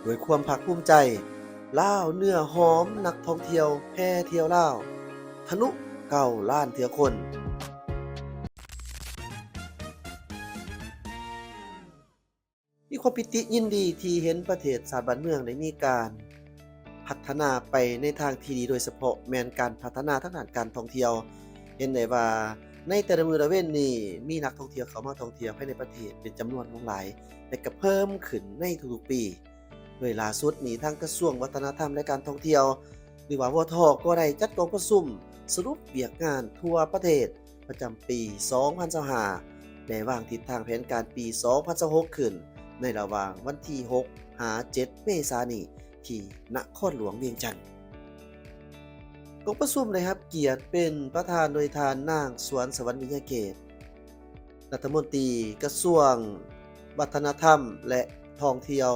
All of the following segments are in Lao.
ດ້ວຍຄວາມພາກພູມໃຈ, ລາວເນື້ອຫອມນັກທ່ອງທ່ຽວແຫ່ທ່ຽວລາວ ທະລຸເກົ້າລ້ານເທື່ອຄົນ. ມີຄວາມປີຕິຍິນດີທີ່ເຫັນປະເທດຊາດບ້ານເມືອງໄດ້ມີການພັດທະນາໄປໃນທາງທີ່ດີ, ໂດຍສະເພາະແມ່ນການພັດທະນາທາງດ້ານການທ່ອງທ່ຽວ. ເຫັນໄດ້ວ່າໃນແຕ່ລະມື້ລະເວັນນີ້ ມີນັກທ່ອງທ່ຽວເຂົ້າມາທ່ອງທ່ຽວພາຍໃນປະເທດເປັນຈຳນວນຫຼວງຫຼາຍ ແລະ ກະເພີ່ມຂຶ້ນໃນທຸກໆປີ. ໂດຍລ່າສຸດນີ້ ທາງກະຊວງວັດທະນະທຳ ແລະ ການທ່ອງທ່ຽວ ຫຼືວ່າ ວທ ກໍໄດ້ຈັດກອງປະຊຸມສະຫຼຸບວຽກງານທົ່ວປະເທດປະຈຳປີສອງພັນຊາວຫ້າ ແລະ ວາງທິດທາງແຜນການປີສອງພັນຊາວຫົກຂຶ້ນ ໃນລະຫວ່າງວັນທີຫົກຫາເຈັດເມສານີ້ ທີ່ນະຄອນຫຼວງວຽງຈັນ. ກອງປະຊຸມໄດ້ຮັບກຽດເປັນປະທານໂດຍທ່ານນາງ ສວນສະຫວັນ ວິຍະເກດ ລັດຖະມົນຕີກະຊວງວັດທະນະທຳ ແລະ ທ່ອງທ່ຽວ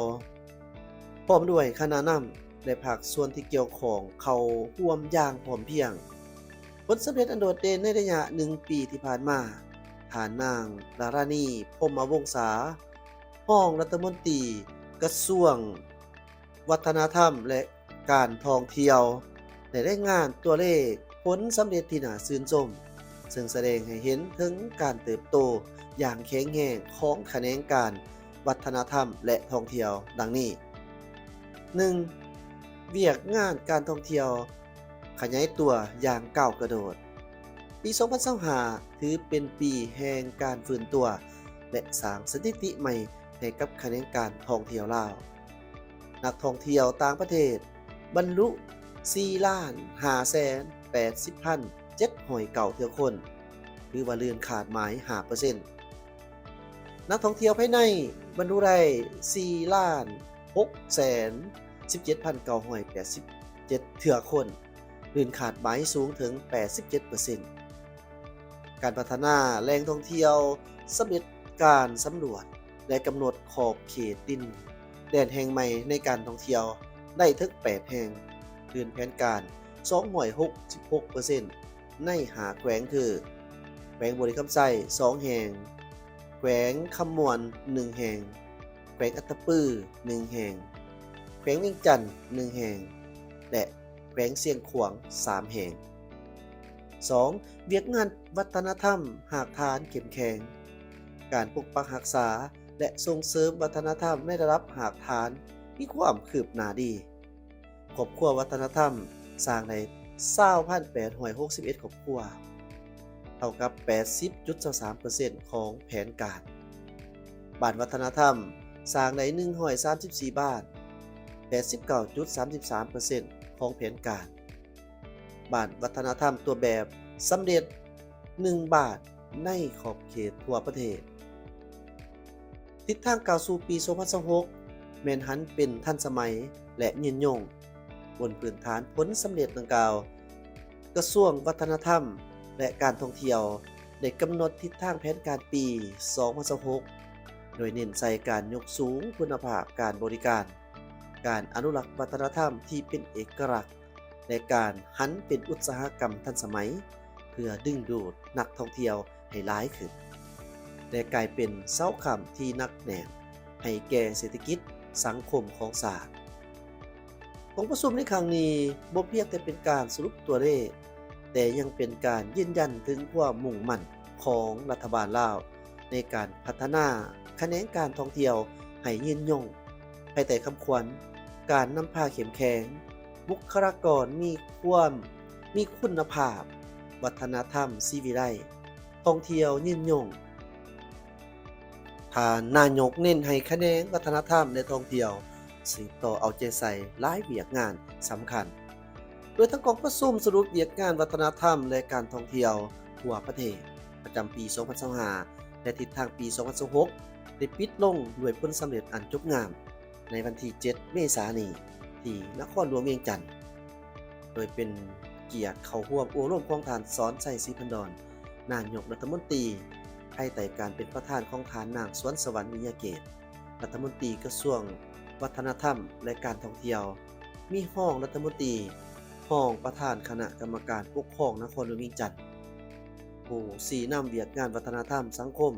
ພ້ອມດ້ວຍຄະນະນຳ ແລະ ພາກສ່ວນທີ່ກ່ຽວຂ້ອງເຂົ້າຮ່ວມຢ່າງພ້ອມພຽງ. ຜົນສຳເລັດອັນໂດດເດັ່ນໃນໄລຍະໜຶ່ງປີທີ່ຜ່ານມາ, ທ່ານນາງ ດາຣານີ ພົມມະວົງສາ ຮອງລັດຖະມົນຕີກະຊວງ ວັດທະນະທຳ ແລະ ການທ່ອງທ່ຽວ ໄດ້ລາຍງານຕົວເລກຜົນສຳເລັດທີ່ໜ້າຊື່ນຊົມ, ເຊິ່ງສະແດງໃຫ້ເຫັນເຖິງການເຕີບໂຕຢ່າງແຂງແຮງຂອງຂະແໜງການວັດທະນະທຳ ແລະ ທ່ອງທ່ຽວ ດັ່ງນີ້: ໜຶ່ງ, ວຽກງານການທ່ອງທ່ຽວ ຂະຫຍາຍຕົວຢ່າງກ້າວກະໂດດ. ປີສອງພັນຊາວຫ້າ ຖືເປັນປີແຫ່ງການຟື້ນຕົວ ແລະ ສ້າງສະຖິຕິໃໝ່ໃຫ້ກັບຂະແໜງການທ່ອງທ່ຽວລາວ. ນັກທ່ອງທ່ຽວຕ່າງປະເທດບັນລຸສີ່ລ້ານຫ້າແສນແປດສິບພັນເຈັດຮ້ອຍເກົ້າເທື່ອຄົນ, ຖືວ່າລື່ນຄາດໝາຍຫ້າເປີເຊັນ. ນັກທ່ອງທ່ຽວພາຍໃນບັນລຸໄດ້ສີ່ລ້ານຫົກແສນສິບເຈັດພັນເກົ້າຮ້ອຍແປດສິບເຈັດເທື່ອຄົນ, ລື່ນຄາດໝາຍສູງເຖິງແປດສິບເຈັດເປີເຊັນ. ການພັດທະນາແຫຼ່ງທ່ອງທ່ຽວສຳເລັດການສຳຫຼວດ ແລະ ກຳນົດຂອບເຂດດິນແດນແຫ່ງໃໝ່ໃນການທ່ອງທ່ຽວໄດ້ເຖິງແປດແຫ່ງ, ເກີນແຜນການສອງຮ້ອຍຫົກສິບຫົກເປີເຊັນ ໃນຫ້າແຂວງຄື ແຂວງບໍລິຄຳໄຊສອງແຫ່ງ, ແຂວງຄຳມ່ວນໜຶ່ງແຫ່ງ, ແຂວງອັດຕະປືໜຶ່ງແຫ່ງ, ແຂວງວຽງຈັນໜຶ່ງແຫ່ງ ແລະ ແຂວງຊຽງຂວາງສາມແຫ່ງ. ສອງ, ວຽກງານວັດທະນະທຳຮາກຖານເຂັ້ມແຂງ, ການປົກປັກຮັກສາ ແລະ ສົ່ງເສີມວັດທະນະທຳໃນລະດັບຮາກຖານມີຄວາມຄືບໜ້າດີ. ຄອບຄົວວັດທະນະທຳສ້າງໄດ້ຊາວພັນແປດຮ້ອຍຫົກສິບເອັດຄອບຄົວ, ເທົ່າກັບແປດສິບຈຸດຊາວສາມເປີເຊັນຂອງແຜນການ. ບ້ານວັດທະນະທຳສ້າງໄດ້ໜຶ່ງຮ້ອຍສາມສິບສີ່ບ້ານ, ແປດສິບເກົ້າຈຸດສາມສິບສາມເປີເຊັນຂອງແຜນການ. ບ້ານວັດທະນະທຳຕົວແບບສຳເລັດໜຶ່ງບ້ານໃນຂອບເຂດທົ່ວປະເທດ. ທິດທາງກ້າວສູ່ປີສອງພັນຊາວຫົກ ແມ່ນຫັນເປັນທັນສະໄໝ ແລະ ຍືນຍົງ. ບົນພື້ນຖານຜົນສຳເລັດດັ່ງກ່າວ, ກະຊວງວັດທະນະທຳ ແລະ ການທ່ອງທ່ຽວ ໄດ້ກຳນົດທິດທາງແຜນການປີສອງພັນຊາວຫົກ ໂດຍເນັ້ນໃສ່ການຍົກສູງຄຸນນະພາບການບໍລິການ, ການອະນຸລັກວັດທະນະທຳທີ່ເປັນເອກະລັກ ແລະ ການຫັນເປັນອຸດສາຫະກຳທັນສະໄໝ ເພື່ອດຶງດູດນັກທ່ອງທ່ຽວໃຫ້ຫຼາຍຂຶ້ນ ແລະ ກາຍເປັນເສົາຄ້ຳທີ່ໜັກແໜ້ນໃຫ້ແກ່ເສດຖະກິດສັງຄົມຂອງຊາດ. ກອງປະຊຸມໃນຄັ້ງນີ້ບໍ່ພຽງແຕ່ເປັນການສະຫຼຸບຕົວເລກ, ແຕ່ຍັງເປັນການຢືນຢັນເຖິງຄວາມມຸ່ງໝັ້ນຂອງລັດຖະບານລາວ ໃນການພັດທະນາຂະແໜງການທ່ອງທ່ຽວໃຫ້ຍືນຍົງ ພາຍໃຕ້ຄຳຂວັນ ການນຳພາເຂັ້ມແຂງ, ບຸກຄະລາກອນມີຄວາມມີຄຸນນະພາບ, ວັດທະນະທຳຊີວິໄລ, ທ່ອງທ່ຽວຍືນຍົງ. ທ່ານນາຍົກເນັ້ນໃຫ້ຂະແໜງວັດທະນະທຳ ແລະ ທ່ອງທ່ຽວ ສືບຕໍ່ເອົາໃຈໃສ່ຫຼາຍວຽກງານສຳຄັນ. ໂດຍທາງກອງປະຊຸມສະຫຼຸບວຽກງານວັດທະນະທຳ ແລະ ການທ່ອງທ່ຽວທົ່ວປະເທດ ປະຈຳປີສອງພັນຊາວຫ້າ ແລະ ທິດທາງປີສອງພັນຊາວຫົກ ໄດ້ປິດລົງດ້ວຍຜົນສຳເລັດອັນຈົບງາມ ໃນວັນທີເຈັດເມສານີ້ ທີ່ນະຄອນຫຼວງວຽງຈັນ, ໂດຍເປັນກຽດເຂົ້າຮ່ວມໂອ້ລົມຂອງທ່ານ ສອນໄຊ ສີພັນດອນ ນາຍົກລັດຖະມົນຕີ, ພາຍໃຕ້ການເປັນປະທານຂອງທ່ານນາງ ສວນສະຫວັນ ວິຍະເກດ ລັດຖະມົນຕີກະຊວງວັດທະນະທຳ ແລະ ການທ່ອງທ່ຽວ, ມີຮອງລັດຖະມົນຕີ, ຮອງປະທານຄະນະກຳມະການປົກຄອງນະຄອນຫຼວງວຽງຈັນ, ຜູ້ຊີ້ນຳວຽກງານວັດທະນະທຳສັງຄົມ,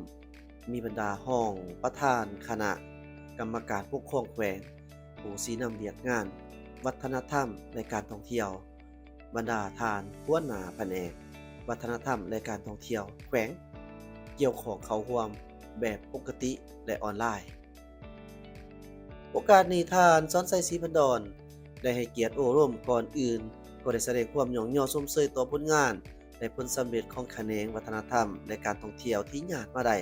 ມີບັນດາຮອງປະທານຄະນະກຳມະການປົກຄອງແຂວງ, ຜູ້ຊີ້ນຳວຽກງານວັດທະນະທຳ ແລະ ການທ່ອງທ່ຽວ, ບັນດາທ່ານຫົວໜ້າພະແນກວັດທະນະທຳ ແລະ ການທ່ອງທ່ຽວແຂວງ ກ່ຽວຂ້ອງເຂົ້າຮ່ວມແບບປົກກະຕິ ແລະ ອອນລາຍ. ໂອກາດນີ້ ທ່ານ ສອນໄຊ ສີພັນດອນ ໄດ້ໃຫ້ກຽດໂອ້ລົມ. ກ່ອນອື່ນກໍໄດ້ສະແດງຄວາມຍ້ອງຍໍຊົມເຊີຍຕໍ່ຜົນງານ ແລະ ຜົນສຳເລັດຂອງຂະແໜງວັດທະນະທຳ ແລະ ການທ່ອງທ່ຽວທີ່ຍາດມາໄດ້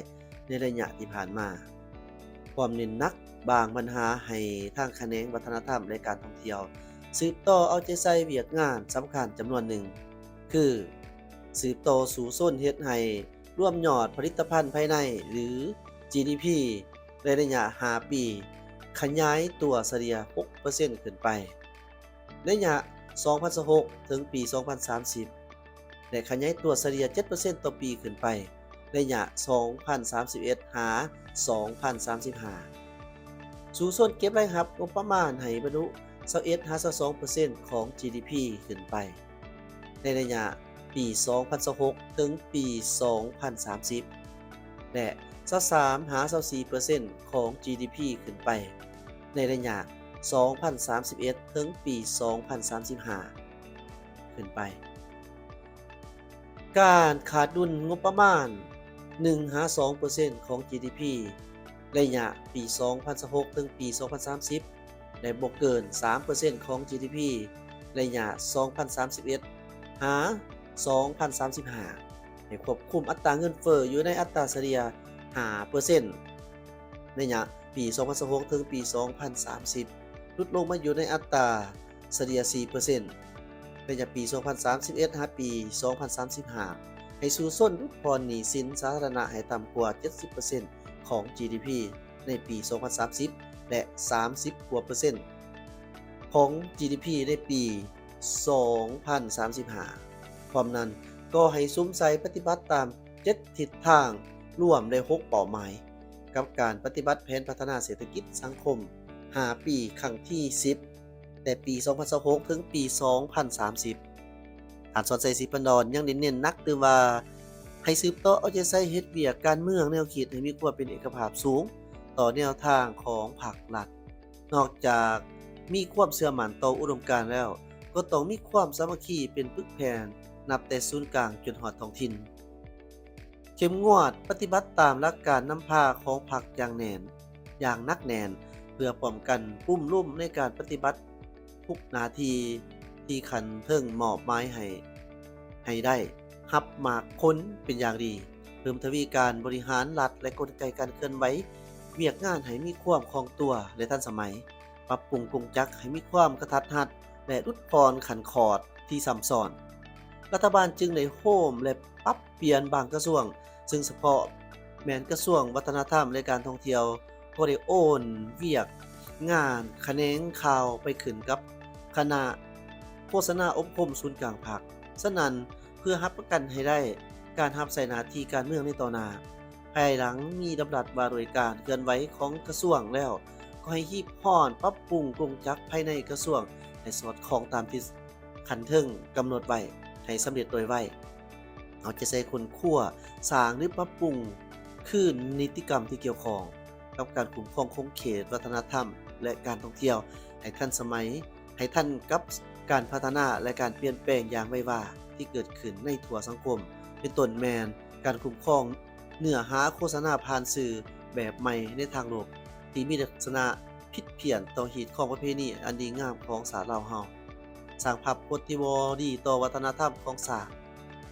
ໃນໄລຍະທີ່ຜ່ານມາ, ພ້ອມເນັ້ນໜັກບາງບັນຫາໃຫ້ທາງຂະແໜງວັດທະນະທຳ ແລະ ການທ່ອງທ່ຽວ ສືບຕໍ່ເອົາໃຈໃສ່ວຽກງານສຳຄັນຈຳນວນໜຶ່ງ ຄື ສືບຕໍ່ສູ້ຊົນເຮັດໃຫ້ລວມຍອດຜະລິດຕະພັນພາຍໃນ ຫຼື ຈີດີພີ ໃນໄລຍະຫ້າປີ ຂະຫຍາຍຕົວສະເລ່ຍຫົກເປີເຊັນຂຶ້ນໄປ ໄລຍະສອງພັນຊາວຫົກ ເຖິງປີສອງພັນສາມສິບ ແລະ ຂະຫຍາຍຕົວສະເລ່ຍເຈັດເປີເຊັນຕໍ່ປີຂຶ້ນໄປ ໄລຍະສອງພັນສາມສິບເອັດ ຫາ ສອງພັນສາມສິບຫ້າ. ສູ້ຊົນເກັບລາຍຮັບງົບປະມານໃຫ້ບັນລຸຊາວເອັດ ຫາ ຊາວສອງເປີເຊັນຂອງຈີດີພີຂຶ້ນໄປ ໃນໄລຍະປີສອງພັນຊາວຫົກ ເຖິງປີສອງພັນສາມສິບ ແລະ ຊາວສາມ ຫາ ຊາວສີ່ເປີເຊັນຂອງຈີດີພີຂຶ້ນໄປ ໃນໄລຍະສອງພັນສາມສິບເອັດ ເຖິງປີສອງພັນສາມສິບຫ້າ ຂຶ້ນໄປ. ການຂາດດຸນງົບປະມານໜຶ່ງ ຫາ ສອງເປີເຊັນຂອງຈີດີພີ ໄລຍະປີສອງພັນຊາວຫົກ ເຖິງປີສອງພັນສາມສິບ ແລະ ບໍ່ເກີນສາມເປີເຊັນຂອງຈີດີພີ ໄລຍະສອງພັນສາມສິບເອັດ ຫາ ສອງພັນສາມສິບຫ້າ ໃຫ້ຄວບຄຸມອັດຕາເງິນເຟີ້ຢູ່ໃນອັດຕາສະເລ່ຍຫ້າເປີເຊັນ ໄລຍະປີສອງພັນຊາວຫົກ ເຖິງປີສອງພັນສາມສິບ ຫຼຸດລົງມາຢູ່ໃນອັດຕາສະເລ່ຍສີ່ເປີເຊັນ ໄລຍະປີສອງພັນສາມສິບເອັດ ຫາ ປີສອງພັນສາມສິບຫ້າ ໃຫ້ສູ້ຊົນຫຼຸດຜ່ອນໜີ້ສິນສາທາລະນະໃຫ້ຕ່ຳກວ່າເຈັດສິບເປີເຊັນຂອງຈີດີພີ ໃນປີສອງພັນສາມສິບ ແລະ ສາມສິບກວ່າເປີເຊັນຂອງຈີດີພີໃນປີສອງພັນສາມສິບຫ້າ. ພ້ອມນັ້ນກໍໃຫ້ສຸມໃສ່ປະຕິບັດຕາມເຈັດທິດທາງລວມ ແລະ ຫົກເປົ້າໝາຍ ກັບການປະຕິບັດແຜນພັດທະນາເສດຖະກິດສັງຄົມຫ້າປີ ຄັ້ງທີສິບ ແຕ່ປີສອງພັນຊາວຫົກ ເຖິງປີສອງພັນສາມສິບ. ທ່ານ ສອນໄຊ ສີພັນດອນ ຍັງໄດ້ເນັ້ນໜັກຕື່ມວ່າ ໃຫ້ສືບຕໍ່ເອົາໃຈໃສ່ເຮັດວຽກການເມືອງແນວຄິດໃຫ້ມີຄວາມເປັນເອກະພາບສູງຕໍ່ແນວທາງຂອງພັກລັດ. ນອກຈາກມີຄວາມເຊື່ອໝັ້ນຕໍ່ອຸດົມການແລ້ວ, ກໍຕ້ອງມີຄວາມສາມັກຄີເປັນປຶກແຜ່ນ ນັບແຕ່ສູນກາງຈົນຮອດທ້ອງຖິ່ນ. ເຂັ້ມງວດປະຕິບັດຕາມຫຼັກການນຳພາຂອງພັກຢ່າງແໜ້ນ, ຢ່າງໜັກແໜ້ນ ເພື່ອປ້ອງກັນປຸ່ມລຸມໃນການປະຕິບັດທຸກໜ້າທີ່ທີ່ຂັ້ນເທິງມອບໝາຍໃຫ້, ໃຫ້ໄດ້ຮັບໝາກຜົນເປັນຢ່າງດີ, ເພີ່ມທະວີການບໍລິຫານລັດ ແລະ ກົນໄກການເຄື່ອນໄຫວວຽກງານໃຫ້ມີຄວາມຄ່ອງຕົວ ແລະ ທັນສະໄໝ. ປັບປຸງກົງຈັກໃຫ້ມີຄວາມກະທັດຮັດ ແລະ ຫຼຸດຜ່ອນຂັ້ນຂອດທີ່ຊ້ຳຊ້ອນ. ລັດຖະບານຈຶ່ງໄດ້ໂຮມ ແລະ ປັບປ່ຽນບາງກະຊວງ, ເຊິ່ງສະເພາະແມ່ນກະຊວງວັດທະນະທຳ ແລະ ການທ່ອງທ່ຽວ ກໍໄດ້ໂອນວຽກງານຂະແໜງຂ່າວໄປຂຶ້ນກັບຄະນະໂຄສະນາອົບຮົມສູນກາງພັກ. ສະນັ້ນ, ເພື່ອຮັບປະກັນໃຫ້ໄດ້ການຮັບໃຊ້ໜ້າທີ່ການເມືອງໃນຕໍ່ໜ້າ, ພາຍຫຼັງມີດຳລັດວ່າດ້ວຍການເຄື່ອນໄຫວຂອງກະຊວງແລ້ວ, ກໍໃຫ້ຮີບຮ້ອນປັບປຸງກົງຈັກພາຍໃນກະຊວງໃຫ້ສອດຄ່ອງຕາມທີ່ຂັ້ນເທິງກຳນົດໄວ້ໃຫ້ສຳເລັດໂດຍໄວ. ເອົາໃຈໃສ່ຄົ້ນຄວ້າ, ສ້າງ ຫຼື ປັບປຸງຄືນນິຕິກຳທີ່ກ່ຽວຂ້ອງກັບການຄຸ້ມຄອງຂົງເຂດວັດທະນະທຳ ແລະ ການທ່ອງທ່ຽວໃຫ້ທັນສະໄໝ, ໃຫ້ທັນກັບການພັດທະນາ ແລະ ການປ່ຽນແປງຢ່າງໄວວາທີ່ເກີດຂຶ້ນໃນທົ່ວສັງຄົມ, ເປັນຕົ້ນແມ່ນການຄຸ້ມຄອງເນື້ອຫາໂຄສະນາຜ່ານສື່ແບບໃໝ່ໃນທາງລົບ ທີ່ມີລັກສະນະຜິດພຽນຕໍ່ຮີດຄອງປະເພນີອັນດີງາມຂອງຊາດລາວເຮົາ, ສ້າງພາບພົດທີ່ບໍ່ດີຕໍ່ວັດທະນະທຳຂອງຊາດ,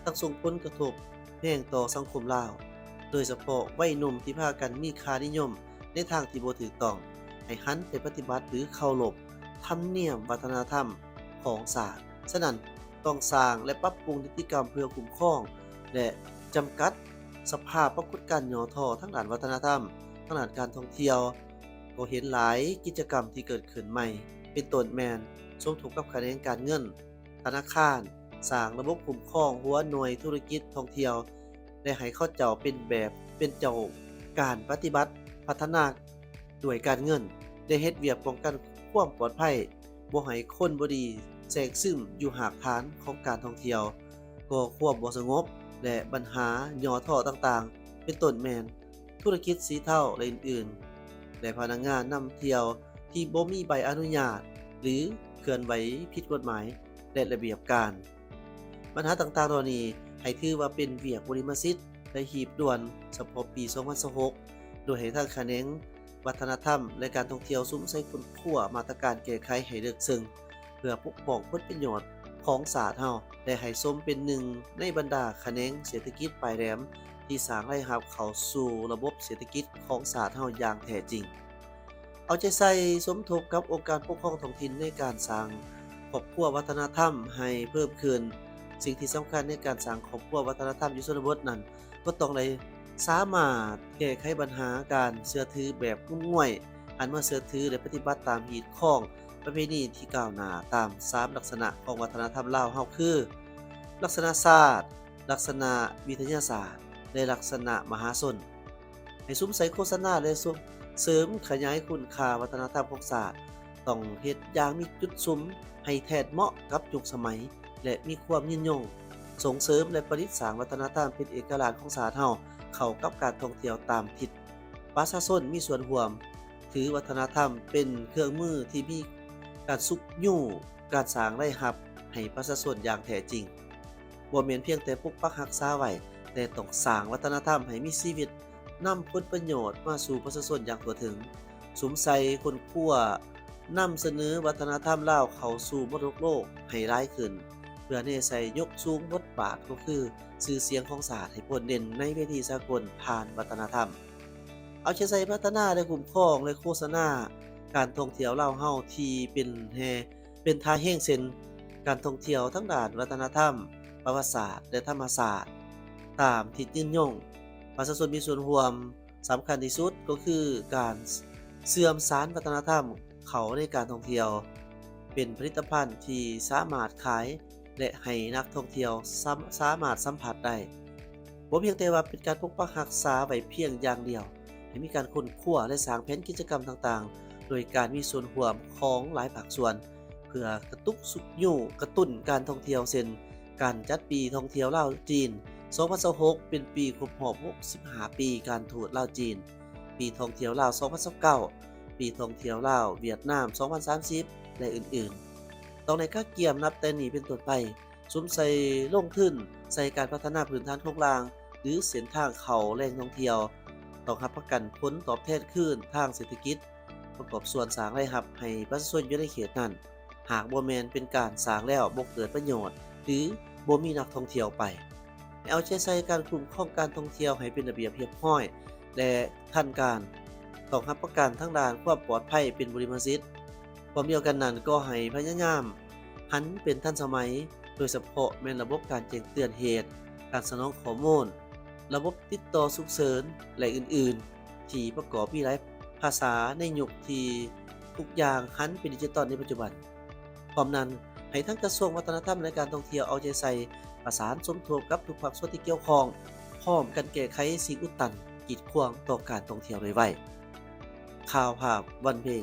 ທັງສົ່ງຜົນກະທົບແຮງຕໍ່ສັງຄົມລາວ, ໂດຍສະເພາະໄວໜຸ່ມທີ່ພາກັນມີຄ່ານິຍົມໃນທາງທີ່ບໍ່ຖືກຕ້ອງ, ໃຫ້ຫັນໄປປະຕິບັດ ຫຼື ເຄົາລົບທຳນຽມວັດທະນະທຳຂອງຊາດ. ສະນັ້ນ, ຕ້ອງສ້າງ ແລະ ປັບປຸງນິຕິກຳເພື່ອຄຸ້ມຄອງ ແລະ ຈຳກັດສະພາບປາກົດການຫຍໍ້ທໍ້ທາງດ້ານວັດທະນະທຳ, ທາງດ້ານການທ່ອງທ່ຽວ. ກໍເຫັນຫຼາຍກິດຈະກຳທີ່ເກີດຂຶ້ນໃໝ່, ເປັນຕົ້ນແມ່ນສົມທົບກັບຂະແໜງການເງິນ, ທະນາຄານ, ສ້າງລະບົບຄຸ້ມຄອງຫົວໜ່ວຍທຸລະກິດທ່ອງທ່ຽວ ແລະ ໃຫ້ເຂົາເຈົ້າເປັນແບບເປັນເຈົ້າການປະຕິບັດ, ພັດທະນາດ້ວຍການເງິນ ແລະ ເຮັດວຽກປ້ອງກັນຄວາມປອດໄພ, ບໍ່ໃຫ້ຄົນບໍ່ດີແຊກຊຶມຢູ່ຮາກຖານຂອງການທ່ອງທ່ຽວ, ກໍ່ຄວາມບໍ່ສະຫງົບ ແລະ ບັນຫາຫຍໍ້ທໍ້ຕ່າງໆ ເປັນຕົ້ນແມ່ນ ທຸລະກິດສີເທົາ ແລະ ອື່ນໆ ແລະ ພະນັກງານນຳທ່ຽວ ທີ່ບໍ່ມີໃບອະນຸຍາດ ຫຼື ເຄື່ອນໄຫວຜິດກົດໝາຍ ແລະ ລະບຽບການ. ບັນຫາຕ່າງໆເຫຼົ່ານີ້ ໃຫ້ຖືວ່າເປັນວຽກບຸລິມະສິດ ແລະ ຮີບດ່ວນສະເພາະປີສອງພັນຊາວຫົກ ໂດຍໃຫ້ທາງຂະແໜງວັດທະນະທຳ ແລະ ການທ່ອງທ່ຽວສຸມໃສ່ຄົ້ນຄວ້າມາດຕະການແກ້ໄຂໃຫ້ເລິກເຊິ່ງ ເພື່ອປົກປ້ອງຜົນປະໂຫຍດຂອງຊາດເຮົາ ແລະ ໃຫ້ສົມເປັນໜຶ່ງໃນບັນດາຂະແໜງເສດຖະກິດປາຍແຫຼມ ທີ່ສ້າງລາຍຮັບເຂົ້າສູ່ລະບົບເສດຖະກິດຂອງຊາດເຮົາຢ່າງແທ້ຈິງ. ເອົາໃຈໃສ່ສົມທົບກັບອົງການປົກຄອງທ້ອງຖິ່ນໃນການສ້າງຄອບຄົວວັດທະນະທຳໃຫ້ເພີ່ມຂຶ້ນ. ສິ່ງທີ່ສຳຄັນໃນການສ້າງຄອບຄົວວັດທະນະທຳຢູ່ຊົນນະບົດນັ້ນ ກໍຕ້ອງໄດ້ສາມາດແກ້ໄຂບັນຫາການເຊື່ອຖືແບບງຸ້ມງວຍ ຫັນມາເຊື່ອຖື ແລະ ປະຕິບັດຕາມຮີດຄອງປະເພນີທີ່ກ້າວໜ້າຕາມສາມລັກສະນະຂອງວັດທະນະທຳລາວເຮົາຄື ລັກສະນະຊາດ, ລັກສະນະວິທະຍາສາດ ແລະ ລັກສະນະມະຫາຊົນ. ໃຫ້ສຸມໃສ່ໂຄສະນາ ແລະ ສົ່ງເສີມຂະຫຍາຍຄຸນຄ່າວັດທະນະທຳຂອງຊາດ, ຕ້ອງເຮັດຢ່າງມີຈຸດສຸມໃຫ້ແທດເໝາະກັບຍຸກສະໄໝ ແລະ ມີຄວາມຍືນຍົງ, ສົ່ງເສີມ ແລະ ປະດິດສ້າງວັດທະນະທຳເປັນເອກະລາດຂອງຊາດເຮົາເຂົ້າກັບການທ່ອງທ່ຽວຕາມທິດ. ປະຊາຊົນມີສ່ວນຮ່ວມ, ຖືວັດທະນະທຳເປັນເຄື່ອງມືທີ່ມີການຊຸກຍູ້ການສ້າງລາຍຮັບໃຫ້ປະຊາຊົນຢ່າງແທ້ຈິງ. ບໍ່ແມ່ນພຽງແຕ່ປົກປັກຮັກສາໄວ້, ແຕ່ຕ້ອງສ້າງວັດທະນະທຳໃຫ້ມີຊີວິດ, ນຳຜົນປະໂຫຍດມາສູ່ປະຊາຊົນຢ່າງທົ່ວເຖິງ, ສຸມໃສ່ຄົ້ນຄວ້າ, ນຳສະເໜີວັດທະນະທຳລາວເຂົ້າສູ່ມໍລະດົກໂລກໃຫ້ຫຼາຍຂຶ້ນ, ເພື່ອແນໃສ່ຍົກສູງບົດບາດກໍຄືຊື່ສຽງຂອງຊາດໃຫ້ໂດດເດັ່ນໃນເວທີສາກົນຜ່ານວັດທະນະທຳ. ເອົາໃຈໃສ່ພັດທະນາ ແລະ ຄຸ້ມຄອງ ແລະ ໂຄສະນາການທ່ອງທ່ຽວລາວເຮົາທີ່ເປັນແຮ່ ເປັນທ່າແຮງເຊັ່ນ ການທ່ອງທ່ຽວທາງດ້ານວັດທະນະທຳ, ປະຫວັດສາດ ແລະ ທຳມະຊາດ ຕາມທິດຍືນຍົງ. ປະຊາຊົນມີສ່ວນຮ່ວມສຳຄັນທີ່ສຸດກໍຄືການເຊື່ອມສານວັດທະນະທຳເຂົ້າໃນການທ່ອງທ່ຽວ ເປັນຜະລິດຕະພັນທີ່ສາມາດຂາຍ ແລະ ໃຫ້ນັກທ່ອງທ່ຽວສາມ- ສາມາດສຳຜັດໄດ້. ບໍ່ພຽງແຕ່ວ່າເປັນການປົກປັກຮັກສາໄວ້ພຽງຢ່າງດຽວ, ໃຫ້ມີການຄົ້ນຄວ້າ ແລະ ສ້າງແຜນກິດຈະກຳຕ່າງໆ ໂດຍການມີສ່ວນຮ່ວມຂອງຫຼາຍພາກສ່ວນ ເພື່ອກະຕຸກຊຸກຍູ້ກະຕຸ້ນການທ່ອງທ່ຽວ ເຊັ່ນ ການຈັດປີທ່ອງທ່ຽວລາວ-ຈີນ ສອງພັນຊາວຫົກ ເປັນປີຄົບຮອບຫົກສິບຫ້າປີການທູດລາວ-ຈີນ, ປີທ່ອງທ່ຽວລາວ ສອງພັນຊາວເກົ້າ ປີທ່ອງທ່ຽວລາວ-ຫວຽດນາມ ສອງພັນສາມສິບ ແລະ ອື່ນໆ. ຕ້ອງໄດ້ກະກຽມນັບແຕ່ນີ້ເປັນຕົ້ນໄປ ສຸມໃສ່ລົງທຶນໃສ່ການພັດທະນາພື້ນຖານໂຄງລ່າງ ຫຼື ເສັ້ນທາງເຂົ້າແຫຼ່ງທ່ອງທ່ຽວ, ຕ້ອງຮັບປະກັນຜົນຕອບແທນຄືນທາງເສດຖະກິດ, ປະກອບສ່ວນສ້າງລາຍຮັບໃຫ້ປະຊາຊົນຢູ່ໃນເຂດນັ້ນ, ຫາກບໍ່ແມ່ນເປັນການສ້າງແລ້ວບໍ່ເກີດປະໂຫຍດ ຫຼື ບໍ່ມີນັກທ່ອງທ່ຽວໄປ. ໃຫ້ເອົາໃຈໃສ່ການຄຸ້ມຄອງການທ່ອງທ່ຽວໃຫ້ເປັນລະບຽບຮຽບຮ້ອຍ ແລະ ທັນການ, ຕ້ອງຮັບປະກັນທາງດ້ານຄວາມປອດໄພເປັນບຸລິມະສິດ. ພ້ອມດຽວກັນນັ້ນກໍໃຫ້ພະຍາຍາມຫັນເປັນທັນສະໄໝ, ໂດຍສະເພາະແມ່ນລະບົບການແຈ້ງເຕືອນເຫດ, ການສະໜອງຂໍ້ມູນ, ລະບົບຕິດຕໍ່ສຸກເສີນ ແລະ ອື່ນໆ ທີ່ປະກອບມີຫຼາຍພາສາໃນຍຸກທີ່ທຸກຢ່າງຫັນເປັນດິຈິຕອນໃນປັດຈຸບັນ. ພ້ອມນັ້ນ, ໃຫ້ທັງກະຊວງວັດທະນະທຳ ແລະ ການທ່ອງທ່ຽວເອົາໃຈໃສ່ ປະສານສົມທົບກັບທຸກພາກສ່ວນທີ່ກ່ຽວຂ້ອງ, ພ້ອມກັນແກ້ໄຂສິ່ງອຸດຕັນ, ກີດຂວາງຕໍ່ການທ່ອງທ່ຽວໂດຍໄວ. ຂ່າວພາບວັນເພັງ